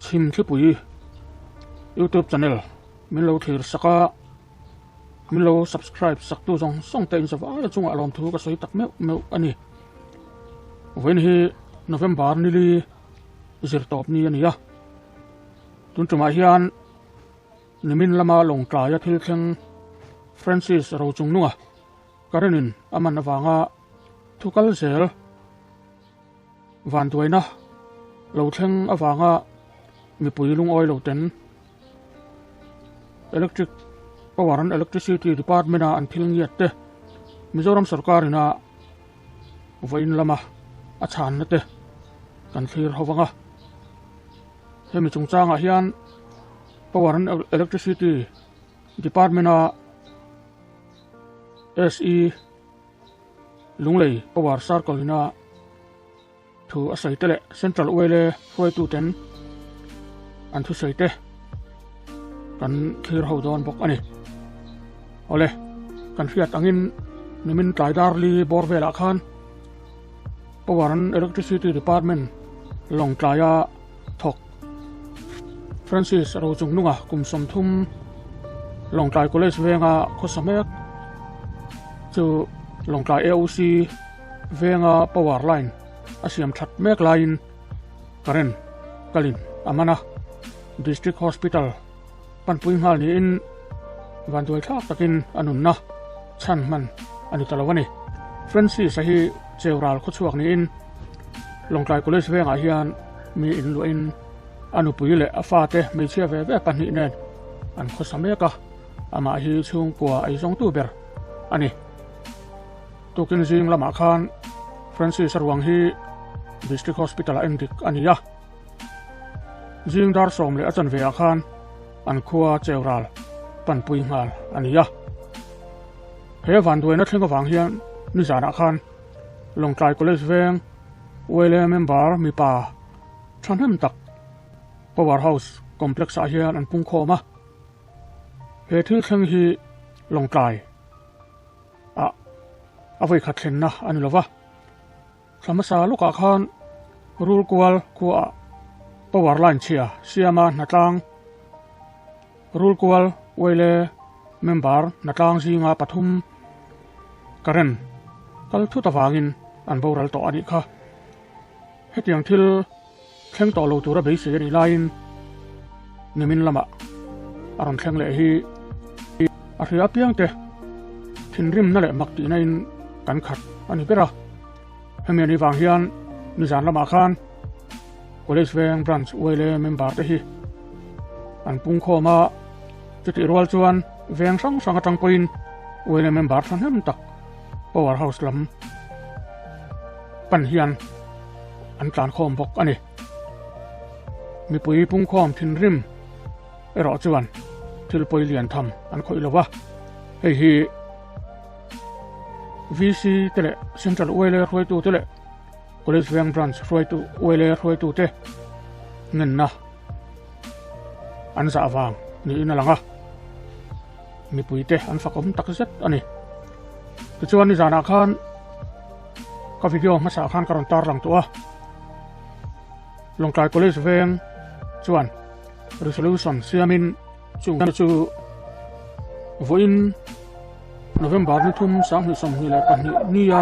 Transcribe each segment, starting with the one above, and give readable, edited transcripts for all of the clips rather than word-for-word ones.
Chhimthlipui YouTube channel min lo thlir sak a, min lo subscribe sak tu zawng zawng te in zavai a chungah lawmthu ka sawi tak meuh meuh a ni. Vawiin hi November nili zirtawp ni a ni a, tun tumah hian nimin lama lawngtlaia thil thleng Francis Rochungnunga Karenin a man avanga thu kal zel Vanduaina lo thleng avanga mipui lungawi lo ten Electric Power and Electricity Department a an thil ngiat te Mizoram sorkar ina vawiin lama a chhanna te kan thlir ho vang a. Hemi chungchangah hian Power and Electricity Department a SE Lunglei Power Circle ina thu a sawi te leh Central Oil hruaituten an thusawi te kan thlir ho dawn bawk a ni. Awle, kan hriat angin nimin tlai dar li bawr velah khan Power and Electricity Department Lawngtlaia thawk Francis Rochungnunga kum 30 Lawngtlai College venga khawsa mek chu Lawngtlai AOC venga power line a siam that mek laiin current kalin a man a, District Hospital panpui nghal niin vanduai thlak takin a nunna chhan hman a ni ta lo a ni. Francis-a hi Cheural khawchhuak niin Lawngtlai College vengah hian mi inluahin a nupui leh a fate hmeichhia ve ve pahnih nen an khawsa mek a, amah hi chhungkua eizawngtu ber a ni. Tukin zing lamah khan Francis-a ruang hi District Hospital-ah endik a ni a, zing dar 10 leh a chanve ah khan an khua Cheural panpui nghal a ni a. He vanduaina thleng avang hian nizanah khan Lawngtlai College veng ULA member mipa thahnem tak Power House Complex ah hian an pung khawm a. He thil thleng hi Lawngtlai ah a vawikhat thlenna a ni lova. Thla hmasa lawkah khan Rulkual khuaah power line chhia siama hnatlang Rulkual Uaile member hnatlang zinga pathum current kal thut avangin an boral tawh a nih kha. Hetiang thil thleng tawh lo tura beisei a nih laiin nimin lamah a rawn thleng leh hi a hria apiang te thinrimna leh mak tihna in kan khat a ni ber a. Hemi a nih vang hian nizan lamah khan College Veng Branch ULA member te hi an pungkhawm a, chutih rual chuan veng hrang hrang atang pawhin ULA member thahnem tak Power House lam pan hian an tlan khawm bawk a ni. Mipui pungkhawm thinrim erawh chuan thil pawi lian tham an khawih lo va, hei hi VC te leh Central ULA hruaitu te leh College Veng Branch hruaitu ULA hruaitu te ngenna an zah vang niin a lang a, mipui te an fakawm tak zet a ni. Tichuan nizanah khan ka video hmasa khan ka rawn tar lang tawh a, Lawngtlai College veng chuan resolution siamin chung chu vawiin November ni thum 2022 nia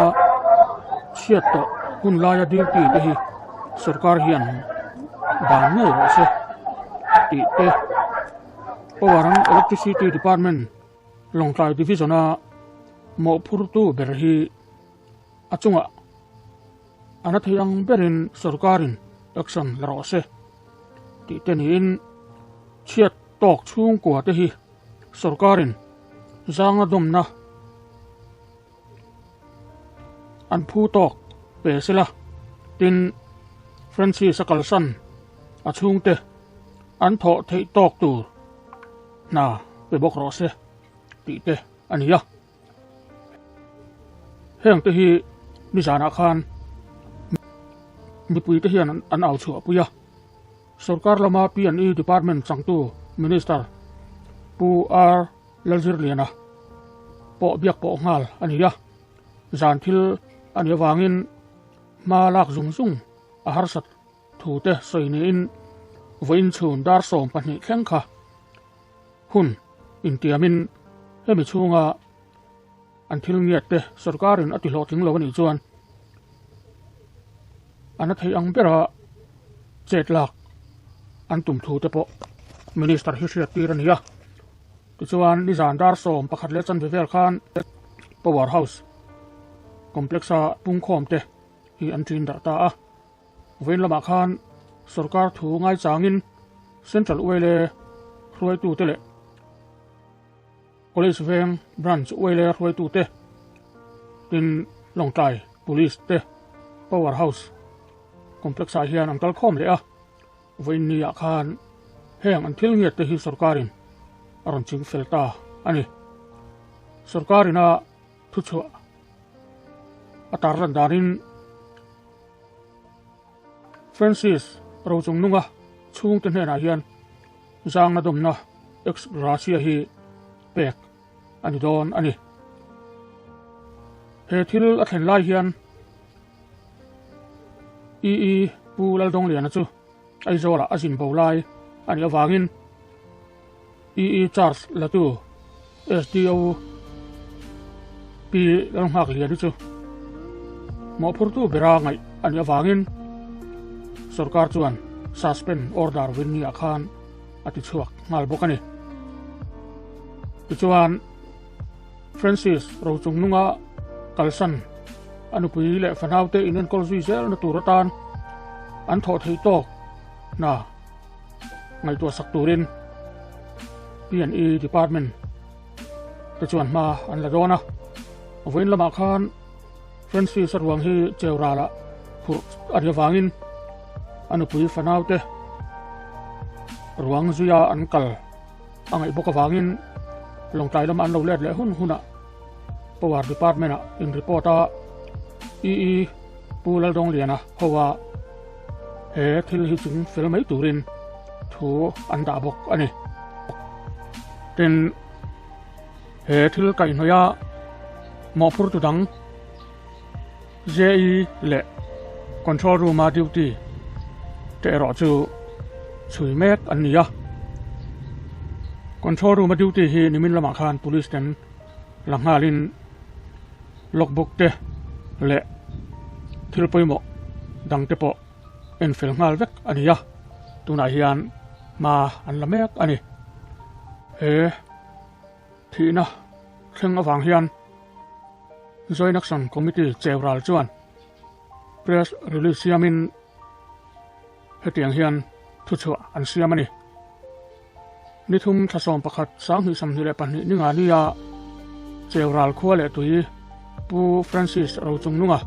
chhiat tawh hun laia duty te hi sorkar hian ban ngei rawh se tih te Power and Electricity Department Lawngtlai Division-a mawhphurtu ber hi a chungah a na thei ang berin sorkarin action la rawh se tih te niin chhiat tawk chhungkua te hi sorkarin zanga dawmna an phu tawk pe sela tin Francis a kalsan a chhungte an thawh theih tawk tur hna pe bawk rawh se tih te a ni a. Heng te hi nizanah khan mipui te hian an au chhuah pui a. Sorkar lama P&E Department changtu Minister Pu R Lalzirliana pawh biak pawh nghal a ni a. Zan thil a nih avangin hma lak zung zung a harsat thu te sawi niin. Vawiin chhun dar 12 thleng kha hun intiamin hemi chhunga an thil ngiat te sorkarin a ti hlawhtling lo a nih chuan a na thei ang bera chet lak an tum thu te pawh minister hi hriat tir a ni a. Tichuan nizan dar 11 leh chanve vel khan power house complex a pungkhawm te hi an ṭin darh ta a. Vawiin lamah khan sorkar thu ngaichangin Central Uaile hruaitute leh College Veng Branch Uaile hruaitute tin Lawngtlai Police te Power House Complex ah hian an kal khawm leh a. Vawiin ni ah khan heng an thil ngiat te hi sorkarin a rawn ching fel ta a ni. Sorkarin a thuchhuah a tarlan danin Francis Rochungnunga chhungte hnenah hian zangna dawmna ex gratia hi pek a ni dawn a ni. He thil a thlen lai hian EE Pu Laldawngliana chu Aizawlah a zin bo lai a nih avangin EE charge latu SDO Pi Lalnghakliani chu mawhphurtu bera ngaih a nih avangin sorkar chuan suspend order Winnie-ah khan a ti chhuak nghal bawk a ni. Tichuan Francis Rochungnunga kalsan a nupui leh fanaute inenkawl zui zelna tur atan an thawh theih tawk hna ngaihtuah sak turin P&E Department te chuan hma an la dawn a. Vawiin lamah khan Francis a ruang hi Cheural-ah phurh a ri avangin a nupui fanaute ruang zuia an kal a ngaih bawk avangin Lawngtlai lama an lo let leh hun hunah Power Department-ah in report a EE Pu Laldawngliana hoa he thil hi chung fel mai turin thu an dah bawk a ni. Tin, he thil kaihhnawih a mawhphurtu dang JE leh Control Room-a duty te erawh chu chhui mek an ni a. Control Room-a duty hi nimin lamah khan Police ten la nghalin logbook te leh thil pawimawh dang te pawh en fel nghal vek a ni a, tunah hian hma an la mek a ni. He thihna thleng avang hian Joint Action Committee cheural chuan press release siamin hetiang hian thuchhuah an siam a ni. Ni thum thla 11 2022 ni nga nia cheural khua leh tui Pu Francis Rochungnunga,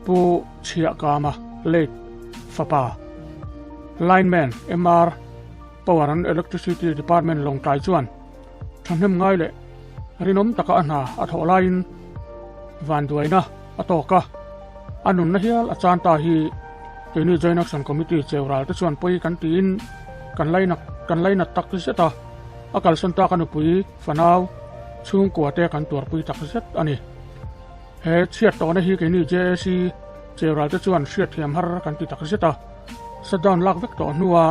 Pu Chhiahkama late fapa, Lineman MR Power and Electricity Department Lawngtlai chuan thahnem ngai leh rinawm taka a hna a thawh laiin vanduaina a tawk a, a nunna hial a chan ta hi keini Joint Action Committee cheural te chuan pawi kan tiin kan laina kan lainat tak zet a, a kalsan tak a nupui fanau chhungkua te kan tuarpui tak zet a ni. He chhiat tawhna hi keini JAC cheural te chuan hriatthiam har kan ti tak zet a, shutdown lak vek tawh hnua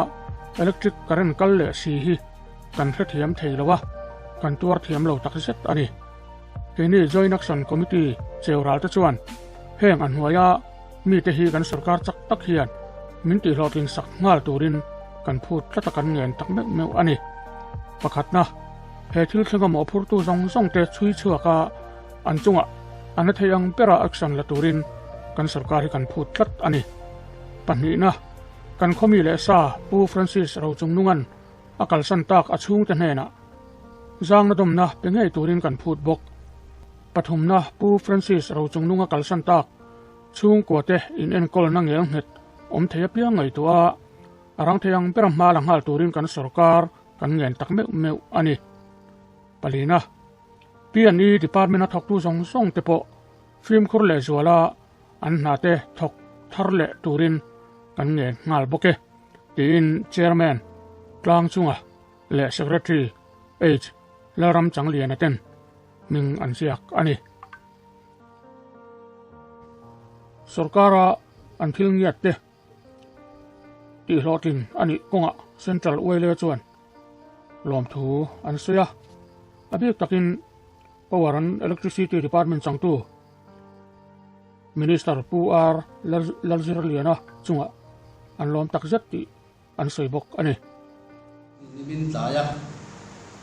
electric current kal leh si hi kan hrethiam thei lo a, kan tuar thiam lo tak zet a ni. Keini Joint Action Committee cheural te chuan heng a hnuaia mite hi kan sorkar chak tak hian min tihhlawhtling sak nghal turin kan phut tlat a kan ngen tak meuh meuh a ni. Pakhatna, he thil thlenga mawhphurtu zawng zawng te chhui chhuak a an chungah a na thei ang bera action la turin kan sorkar hi kan phut tlat a ni. Pahnihna, kan khawmi leh sa Pu Francis Rochungnungan a kalsan tak a chhungte hnenah zangna dawmna pe ngei turin kan phut bawk. Pathumna Pu Francis Rochungnunga kalsan tak chhungkua te in enkawlna ngel nghet awm thei apiang ngaihtuah a, a rang thei ang bera hma la nghal turin kan sorkar kan ngen tak meuh meuh a ni. Palina, P&E Department a thawktu zawng zawng te pawh fimkhur leh zuala an hna te thawk thar leh turin kan ngen nghal bawk e, tiin Chairman Tlang Chunga leh Secretary H Lalram Changliana ten hming an ziak a ni. Sorkara an thil ngiat te. Tihhlawhtlin a nih kawngah Central Uaile chuan lawmthu an sawi a, a bik takin Power and Electricity Department changtu Minister Pu R Lalzirliana chungah an lawm tak zet tih an sawi bawk a ni. Nimin tlaia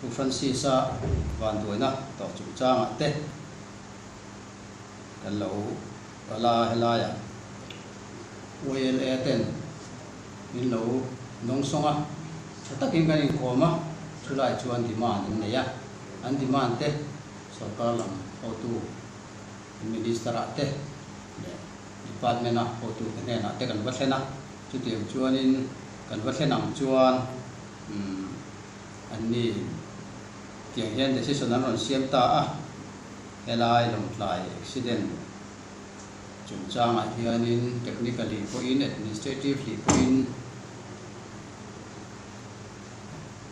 Pu Francis-a vanduaina tawh chungchangah te kan lo kal a, helaiah YLA ten min lo dawngsawng a, tha takin kan inkawm a, chulai chuan demand an nei a, an demand te sorkar lam hotu Minister-ah te leh Department-a hotute hnenah te kan va thlen a, chutiang chuanin kan va thlen ang chuan umm anni tiang hian decision an rawn siam ta a, helai Lawngtlai accident chungchangah hianin technically pawhin administratively pawhin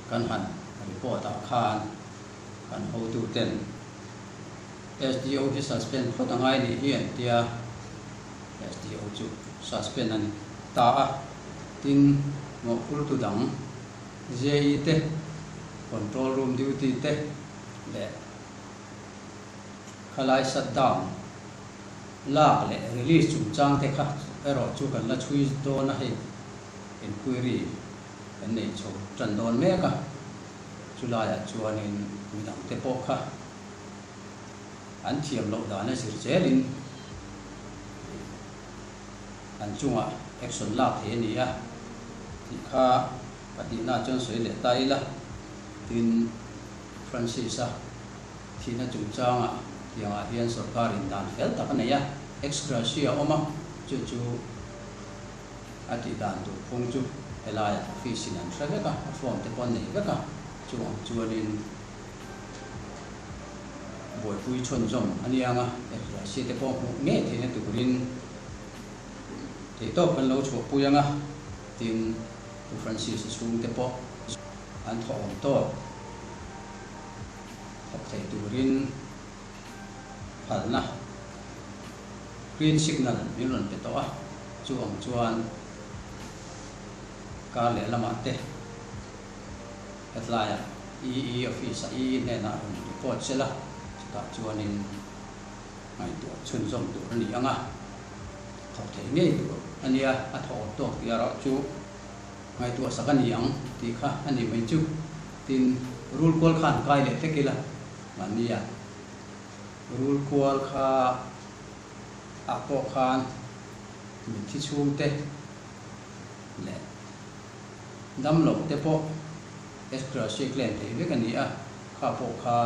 kan han report ah khan kan hotuten SDO hi suspend phawt a ngai nih hi an tia, SDO chu suspend a ni ta a, tin mawhphurtu dang JE te, control room duty te leh khalai shutdown lak leh release chungchang te kha erawh chu kan la chhui dawn a hei inquiry kan nei chho tan dawn mek a, chulaiah chuanin midang te pawh kha An thiam loh dan a zir zelin an chungah action lak thei a ni a tih kha pahnihna chuan sawi leh ta ila. Tin, Francis-a thihna chungchangah tiangah hian sorkarin dan fel tak a nei a, ex gratia a awm a, chu chu a tih dan tur phung chu helaiah office-in an hre vek a, a form te pawh an nei vek a, chungah chuanin Buaipui chhawnzawm a ni ang a, Ekhriasi te pawh hmuh ngei theihna turin theihtawp kan lo chhuahpui ang a, tin Pu Francis-a chhungte pawh an thawhawm tawk thawk thei turin phalna green signal min rawn pe tawh a, chu ang chuan kar lehlamah te Hetlaiah EE office-ah EE hnenah rawn report sel a, chutah chuanin ngaihtuah chhunzawm tur a ni ang a, thawk thei ngei tur a nia, a thawh awm tawk tih erawh chu ngaihtuah sak a ni ang tih kha a ni mai chu. Tin, rul kual kha an kai leh hlek ila mahnia rul kual kha ah pawh khan mitthi chhungte leh Damlo te pawh extra sick claim theih vek a ni a, kha pawh kha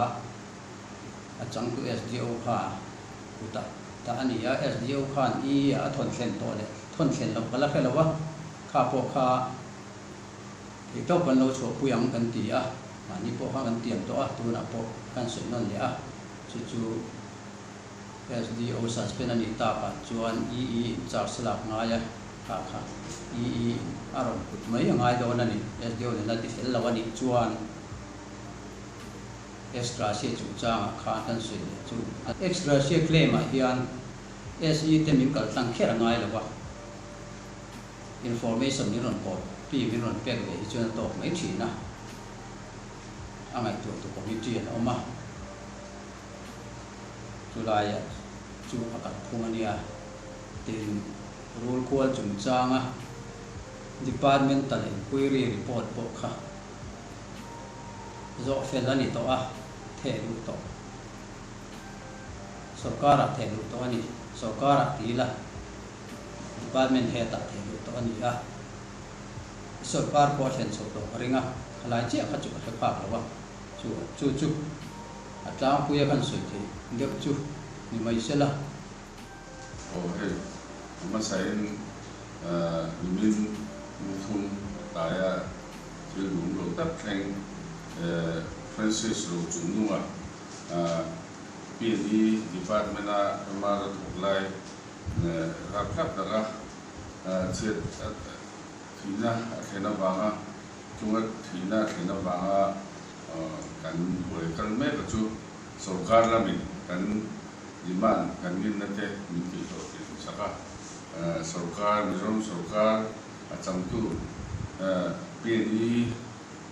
a changtu SDO kha kutah dah a ni a, SDO khan i a thawn thlen tawh leh thawn thlen loh ka la hre lo a, kha pawh kha theihtawp kan lo chhuahpui ang kan ti a, mahni pawh kha kan tiam tawh a, tunah pawh kan sawi nawn leh a, chu chu SDO suspend a nih takah chuan EE in charge lak ngai a. Kha kha EE a rawn kut mai a ngai dawn a ni. SDO nen a ti fel lo a nih chuan Ex gratia chungchangah khan kan sawi leh chu. Ex gratia claim ah hian SE te min kal tlang kher a ngai lo a, information min rawn copy min rawn pek ve hi chuan a tawk mai thin a, a ngaihtuah tu committee an awm a, chulaiah chu a kalphung a nia tin. Rul kual chungchanga Departmental Inquiry Report pawh kha zawh fel a ni tawh a, theh luh tawh. Sorkarah theh luh tawh a ni. Sorkarah ti ila Department Head-ah theh luh tawh a ni a. Sorkar pawh a thlen chhoh tawh ka ring a, khalai chiah kha chu ka hre phak lo a. Chu chu chu a tlangpuia kan sawi theih deuh chu ni mai se la. Aw hei, a hmasain nimin nithum tlaia thil duhawm lo tak thleng Francis Rochungnunga P&E Department-a MR a thawk lai rapthlak taka chhiat thihna a thlen avanga chunga thihna a thlen avanga kan buai kal mek a chu sorkar lamin kan Demand kan ngenna te min tih hlawh tih duhsak a, sorkar, Mizoram sorkar a changtu PNE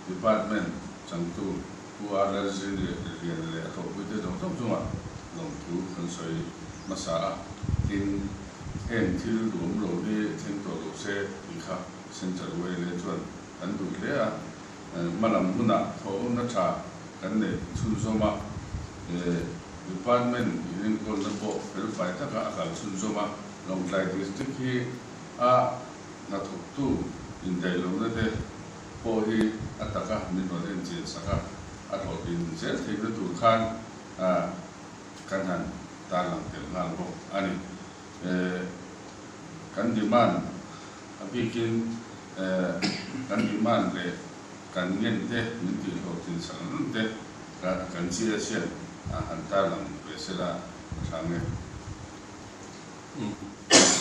Department changtu Pu RL Zinliana leh a thawhpuite zawng zawng chungah lawmthu kan sawi hmasa a, tin, heng thil duhawm lo hi thleng tawh lo se tih kha Central YLA chuan kan duh hle a, hmalam hunah thawhawmna tha kan neih chhunzawm a, Department inenkawlna pawh felfai taka a kal chhunzawm a, Lawngtlai District hi a hnathawktu indaihlohna te pawh hi a taka min rawn enchian sak a, a hlawhtlin zel theihna tur khan kan han tarlang tel nghal bawk a ni. Kan demand a bikin kan demand leh kan ngen te min tih hlawhtlin sak ang te kan CS hian han tarlang ve sela a tha nge.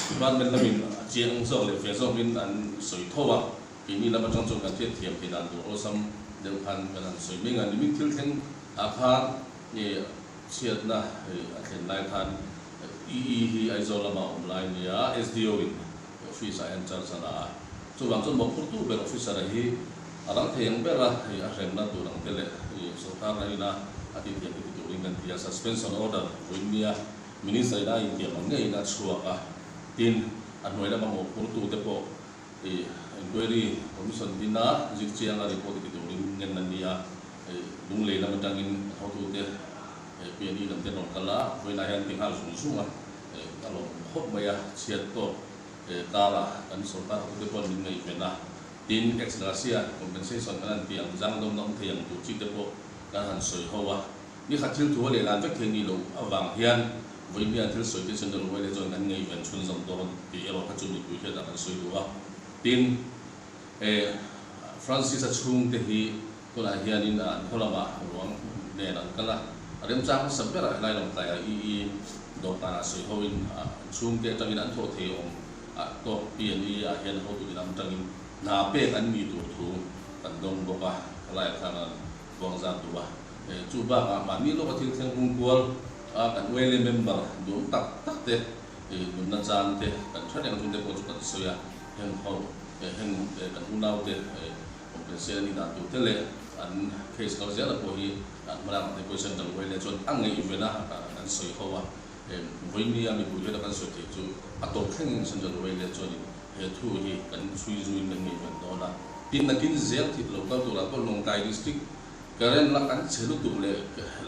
Department lamin a chiang zawk leh fe zawkin an sawi tho a, keini lam atang chuan kan hriat thiam thei dan tur awlsam deuh khan kan han sawi mai ngan. Nimin thil thleng ah khan chhiatna a thlen lai khan EE hi Aizawl lama awm lai nia SDO in office ah hian charge a la a, chuvang chuan mawhphurtu ber officer a hi a rang thei ang ber a, a hremna tur ang te leh sorkar la ina a ti thiam te ti turin kan ti a, suspension order vawiin nia Minister in a intiam ang ngeiin a chhuak a, tin, a hnuai lama mawhphurtute pawh i inquiry commission dina zir chianga report ti turin ngen an ni a, Lunglei lam atangin hotute PNE lam te an rawn kal a, vawiinah hian ti nghal zung zung a, a lawm khawp mai a, chhiat tawk karah kan sorkar hotute pawh min ngaihven a, tin, ex gratia compensation kan han tih ang zang dawmna awm thei ang tur chi te pawh kan han sawi ho a. Ni khat thil thu a lehlan vek thei ni loh avang hian vawiin thil sawi te Central Yma chuan kan ngaihven chhunzawm dawn tih erawh kha chu mipui hriatah kan sawi duh a. Tin, he Francis-a chhungte hi tunah hianin an khaw lamah ruang nen an kal a, a remchang hmasa berah helai Lawngtlaiah EE dawhkanah sawi hoin an chhungte atangin an thawh thei awm a tawk PNE ah hian hotu lam atangin hna pek an ni tur thu kan dawng bawk a, helaiah khan an Buang zat duh a, chu bakah mahni lawka thil thleng hung kual a kan YLA member duhawm tak tak te nunna chan te kan tha reng chung te pawh chu kan sawi a, heng ho heng kan unau te compensate a nih dan tur te leh an case kal zel a pawh hi an hmalak ang te pawh hi Central YLA chuan a ngaihven a kan sawi ho a, vawinia mipui hriata kan sawi theih chu a tawp thlengin Central YLA chuanin He thu hi kan chhui zuiin kan ngaihven dawn a, tin nakin zel thih lo kal turah pawh Lawngtlai District current la kan chhe lutuk leh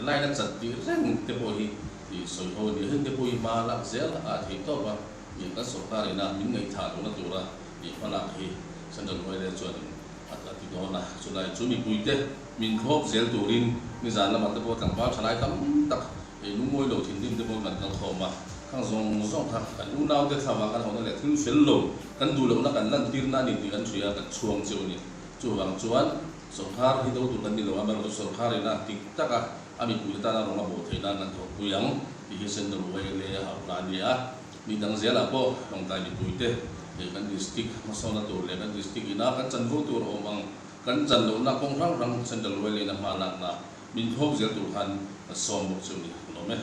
line a chat tih reng te pawh hi tih sawi ho a ni. Heng te pawh hi hma lak zel a theih tawp a, ih kan sorkar ina min ngaihthah lohna tura ih hma lak hi Central Oil chuanin a ti dawn a, chulai chu mipuite min thlawp zel turin nizan lamah te pawh tlangval thalai tam tak Ei lungawi lo thinrim te pawh kan kal khawm a, khang zawng zawng kha kan unaute thlavang kan hawhna leh thil fel lo kan duh lohna kan lantirna a ni tih kan hria a, kan chhuang cheu a ni. Chuvang chuan sawrkar hi do tur kan ni lo a, amaherawhchu sawrkar ina dik taka a mipuite tana rawng a bawh theih nan kan thawhpui ang tih hi Central YLA a hauhna a ni a. Ni dang zelah pawh Lawngtlai mipuite hei kan district hmasawnna tur leh kan district ina kan chanvo tur awm ang kan chan lohna kawng hrang hrang Central YLA ina hma lakna Min thawk zel tur khan ka sawm bawk chu ni lawm e.